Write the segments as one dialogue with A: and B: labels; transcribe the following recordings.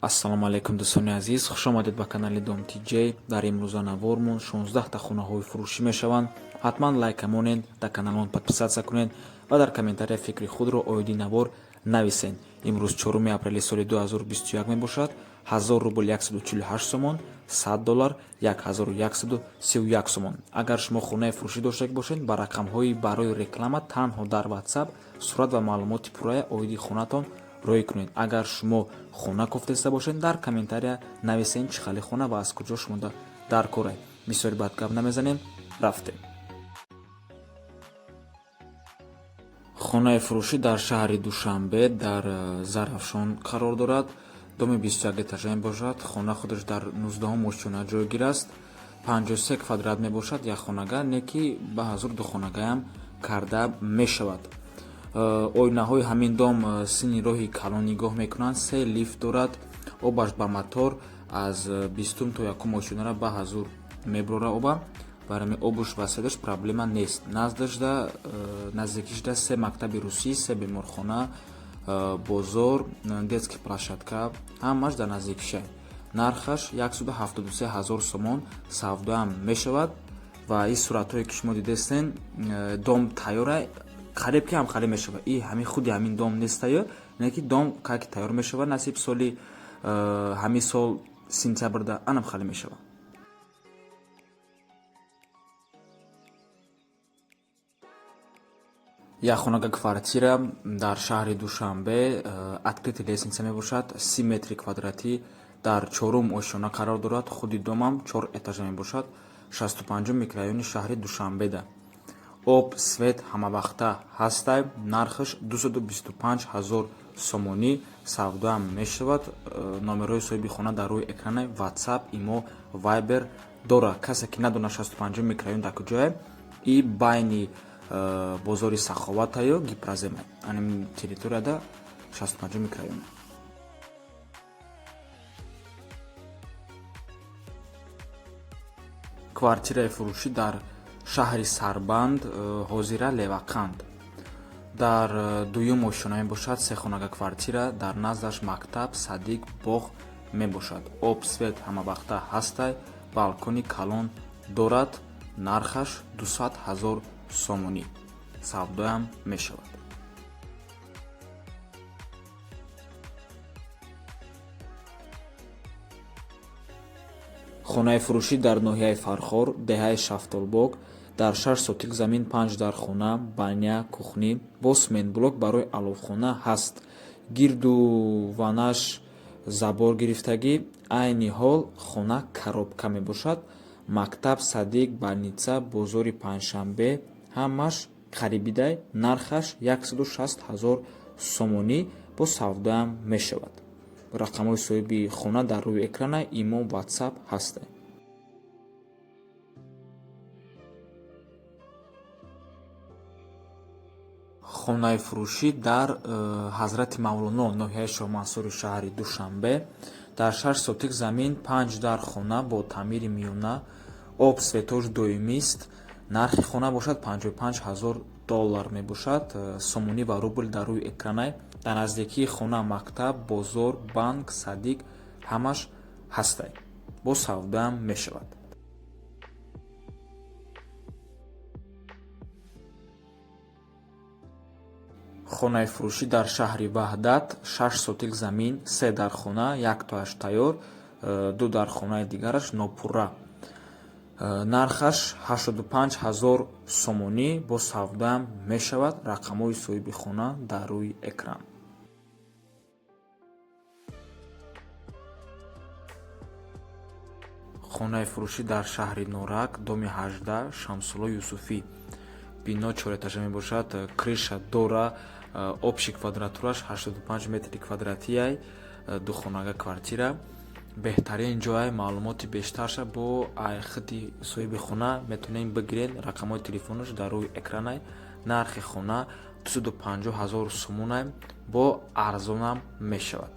A: Ассалому алайкум, дӯстони азиз, хуш омадед ба канали Дом Тиҷей. Дар имрӯза навормон 16та хонаҳои фурӯшӣ мешаванд. Ҳатман лайка монед, дар каналмон подписаться кунед ва дар комментария фикри худро оиди навор нависед. Имрӯз 4 апрели соли 2021 мебошад. 1000 рубл 148 сомон, 100 доллар 1131 сомон. Агар шумо хонаи фурӯшӣ дошта бошед, ба рақамҳои барои реклама танҳо дар WhatsApp сурат ва маълумоти пуррая оиди хонатон роҳӣ кунед. Агар шумо хона кофтеста бошед, дар комментария нависед, чӣ хали хона ва аз куҷо шумо дар коред. Бисёри бад гап намезанем, рафтем. Хонаи фурӯшӣ дар шаҳри Душанбе, дар Зарафшон қарор дорад. Доми 21 этажа мебошад. Хона худаш дар 19-ум ошёна ҷойгир аст. 53 квадрат мебошад, як хонага, не ки ба ҳазур духонагаям карда мешавад. Оинаҳои ҳамин дом синни роҳи калон нигоҳ мекунанд. Се лифт дорад, обаш ба мотор аз 20-ум то якум ошёнара ба ҳазур мебурора оба. Барои обуш ва светаш проблема нест. Наздашда, наздикишда се мактаби русӣ, се беморхона, бозор, детский площадка, ҳамааш дар наздикиша. Нархаш 173 ҳазор сомон, савдоам мешавад. Ва ин суратҳое ки шумо дидестен, дом тайёра, қариб ки ҳамхалӣ мешавад. И ҳамин худи ҳамин дом нестаю, не ки дом ка ки тайёр мешавад, насиб соли ҳамин сол сентябрда анам халӣ мешавад. Як хонага квартира дар шаҳри Душанбе, открытый лестница мебошад, 30 метри квадратӣ, дар чорум ошёна қарор дорад. Худи домам чор этажа мебошад, 65-ум микрорайони шаҳри Душанбеда. Об, свет ҳамавақта ҳастай. Нархаш 225 ҳазор сомонӣ, савдоам мешавад. Номерҳои соҳиби хона дар рӯи экране, WhatsApp, имо, Viber дорад. Касе ки надонад 65-ум микрорайон дар куҷое, и байни бозори Саховатаю Гипрозема, аним территорияда 65-ум микрорайон. Квартираи фурӯшӣ дар шаҳри Сарбанд, ҳозира Левақанд, дар дуюм ошёна мебошад. Сехонага квартира, дар наздаш мактаб, садик, боғ мебошад. Об, свет ҳамавақта ҳастай, балкони калон дорад. Нархаш 200 ҳазор сомонӣ, савдоям мешавад. Хонаи фурӯшӣ дар ноҳияи Фархор, деҳаи Шафтолбог, дар 6 сотик замин, панҷ дар хона, баня, кухня бо сменблок барои аловхона ҳаст. Гирду ванаш забор гирифтагӣ. Айни ҳол хона коробка мебошад. Мактаб, садик, больница, бозори панҷшанбе ҳамаш қарибидай. Нархаш 160 ҳазор сомонӣ, бо савдоам мешавад. Рақамҳои соҳиби хона дар рӯи экрана, имо, WhatsApp ҳастанд. Хонаи фурӯшӣ дар Ҳазрати Мавлоно, ноҳияи Шоҳмансури шаҳри Душанбе, дар 6 сотик замин, панҷ дар хона бо таъмири миёна, об, светош доимист. Нархи хона бошад 55 ҳазор доллар мебошад. Сомонӣ ва рубл дар рӯи экранай. Дар наздикии хона мактаб, бозор, банк, садик ҳамаш ҳастай, бо савдоам мешавад. Хонаи фурӯшӣ дар шаҳри Ваҳдат, 6 сотик замин, се дар хона, яктоаш тайёр, ду дар хонаи дигараш нопурра. Нархаш 85 ҳазор сомонӣ, бо савдоам мешавад. Рақамҳои соҳиби хона дар рӯи экран. Хонаи фурӯшӣ дар шаҳри Норак, доми 18, Шамсулло Юсуфӣ. Бино чорэтажа мебошад, крыша дора, общий квадратураш 85 метри квадратияй, духонага квартира, беҳтарин ҷой. Маълумоти бештарша бо худи соҳиби хона метавонем бигиред. Рақамҳои телефонаш дар рӯи экранай. Нархи хона 250 ҳазор сомонай, бо арзонам мешавад.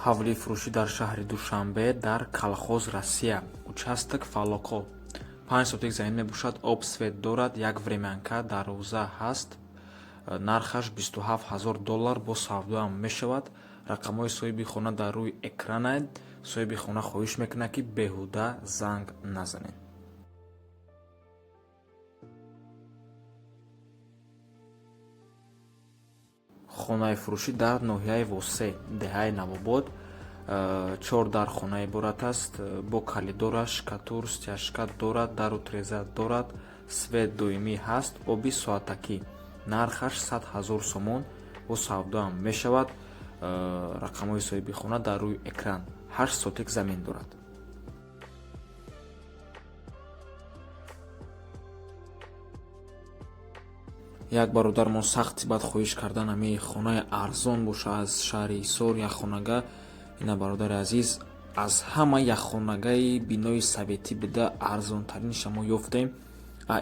A: Ҳавлии фурӯшӣ дар шаҳри Душанбе, дар Колхоз Россия, участок Фалоко, 5 сотик замин мебошад, об, свет дорад, як времянка, дарвоза ҳаст. Нархаш 27 000 доллар, бо савдоам мешавад. Рақамҳои соҳиби хона дар рӯи экрананд. Соҳиби хона хоҳиш мекунад, ки беҳуда занг назанед. Хонаи фурӯшӣ дар ноҳияи Восе, деҳаи Навобод, чор дар хона иборат аст. Бо калидораш, штукатур, стяжка дорад, дару треза дорад, свет доимӣ ҳаст, оби соатакӣ. Нархаш 100 000 сомон, бо савдоам мешавад. Рақамҳои соҳиби хона дар рӯи экран. 8 сотик замин дорад. Як бародармон сахти бад хоҳиш кардан, ҳамин хонаи арзон боша аз шаҳри Ҳисор, якхонага. Ина, бародари азиз, аз ҳама якхонагаи бинои советӣ буда арзонтаринша мо ёфтем.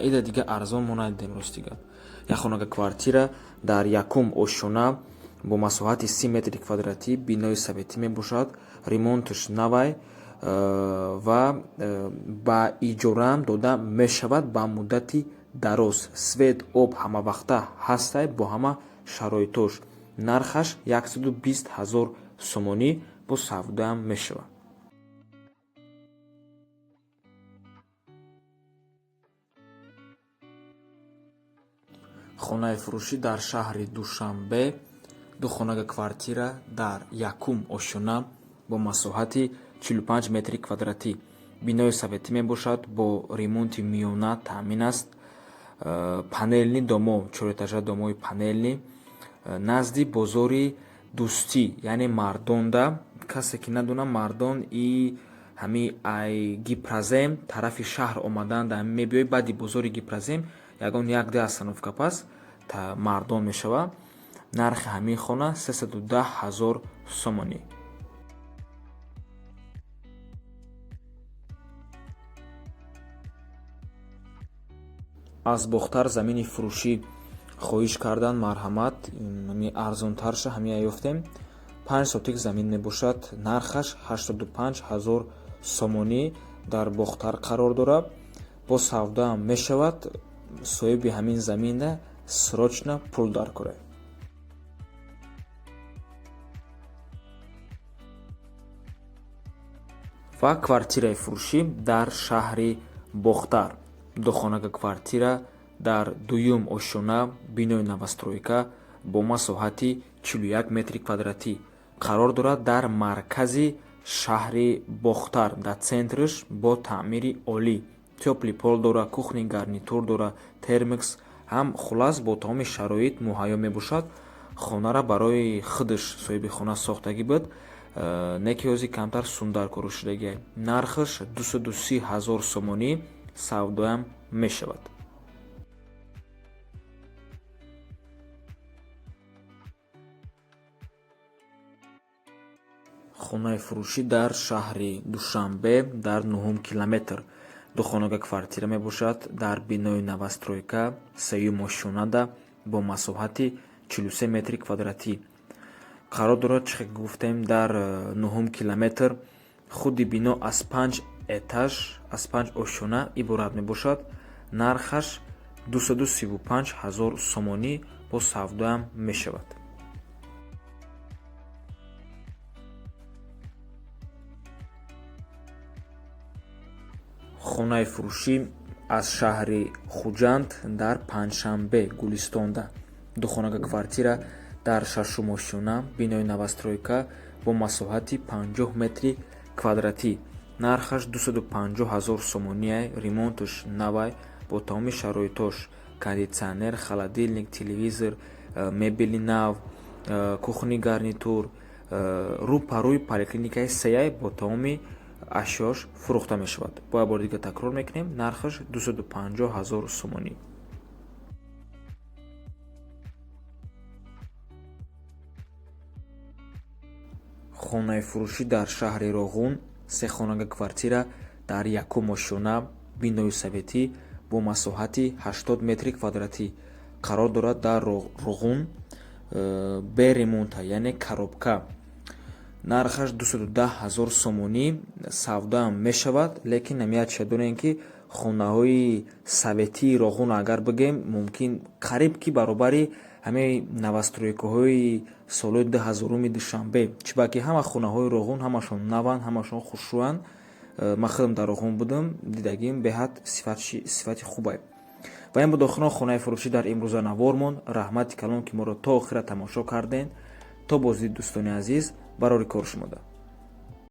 A: Ида дига арзон мо надидем, рости гап. Якхонага квартира дар якум ошёна бо масоҳати 30 метри квадратӣ, бинои советӣ мебошад, ремонташ навай ва ба иҷораам дода мешавад ба муддати дароз. Свет, об ҳамавақта ҳастай, бо ҳама шароитош. Нархаш 120 000 сомонӣ, бо савдоам мешавад. Хонаи фурӯшӣ дар шаҳри Душанбе, духонага квартира дар якум ошёна бо масоҳати 45 метри квадратӣ, бинои советӣ мебошад, бо ремонти миёна таъмин аст. Панельный домо, чорэтажа домои панельный, назди бозори Дӯстӣ, яъне Мардонда. Касе ки надона, Мардон и ҳами ай Гипрозем тарафи шаҳр омаданда мебиёй, баъди бозори Гипрозем ягон як ду остановка пас Мардон мешавад. Нархи ҳамин хона 310 000 сомонӣ. Аз Бохтар замини фурӯшӣ хоҳиш кардан, марҳамат, ҳами арзонтарша ҳамия ёфтем. 5 сотик замин мебошад, нархаш 85 000 сомонӣ, дар Бохтар қарор дорад, бо савдоам мешавад. Соҳиби ҳамин замина срочно пул даркорад. Ва квартираи фурӯшӣ дар шаҳри Бохтар, духонага квартира дар дуюм ошёна, бинои новостройка, бо масоҳати 41 метри квадратӣ, қарор дорад дар маркази шаҳри Бохтар, дар центрш, бо таъмири олӣ, тёплый пол дора, кухонный гарнитур дора, термекс ҳам, хуллас, бо тамоми шароит муҳайё мебошад. Хонара барои худаш соҳиби хона сохтагӣ буд, не ки ҳозир камтар сундаркорӣ шудагиай. Нархаш 230 000 сомонӣ, савдоям мешавад. Хонаи фурӯшӣ дар шаҳри Душанбе, дар нуҳум километр, духонага квартира мебошад, дар бинои новостройка, сеюм ошёнада, бо масоҳати 43 метри квадратӣ қарор дорад. Чӣ гуфтем, дар нуҳум километр. Худи бино аз панҷ этаж, аз панҷ ошёна иборат мебошад. Нархаш 235 000 сомонӣ, бо савдоам мешавад. Хонаи фурӯшӣ аз шаҳри Хуҷанд, дар Панҷшанбе, Гулистонда, духонага квартира дар шашум ошёна, бинои новостройка, бо масоҳати 50 метри квадратӣ. Нархаш 250 000 сомониай, ремонташ навай, бо тамоми шароитош: кондитсионер, холодильник, телевизор, мебели нав, кухонный гарнитур. Рӯ па рӯи поликлиникаи сеяй, бо тамоми ашёш фурӯхта мешавад. Бо як бори дига такрор мекунем, нархаш 250 000 сомонӣ. Хонаи фурӯшӣ дар шаҳри Роғун, сехонага квартира дар якум ошёна, бинои советӣ, бо масоҳати 80 метри квадратӣ, қарор дорад дар Роғун, бе ремонта, яъне коробка. Нархаш 210 000 сомонӣ, савдоам мешавад, лекин ҳамият донем, ки Хонаҳои советии Роғун агар бигем, мумкин қариб ки баробари ҳамаи новостройкаҳои солҳои 2000-уми Душанбе, чунки ҳама хонаҳои Роғун ҳамашон наванд, ҳамашон хушрӯянд. Ман худам дар Роғун будам, дидагим, беҳад сифати хубае. Ва ин буд охирон хонаи фурӯшӣ дар имрӯза навормон. Раҳмати калон, ки моро то охира тамошо кардем. То боздид, дӯстони азиз, барори кор шумода.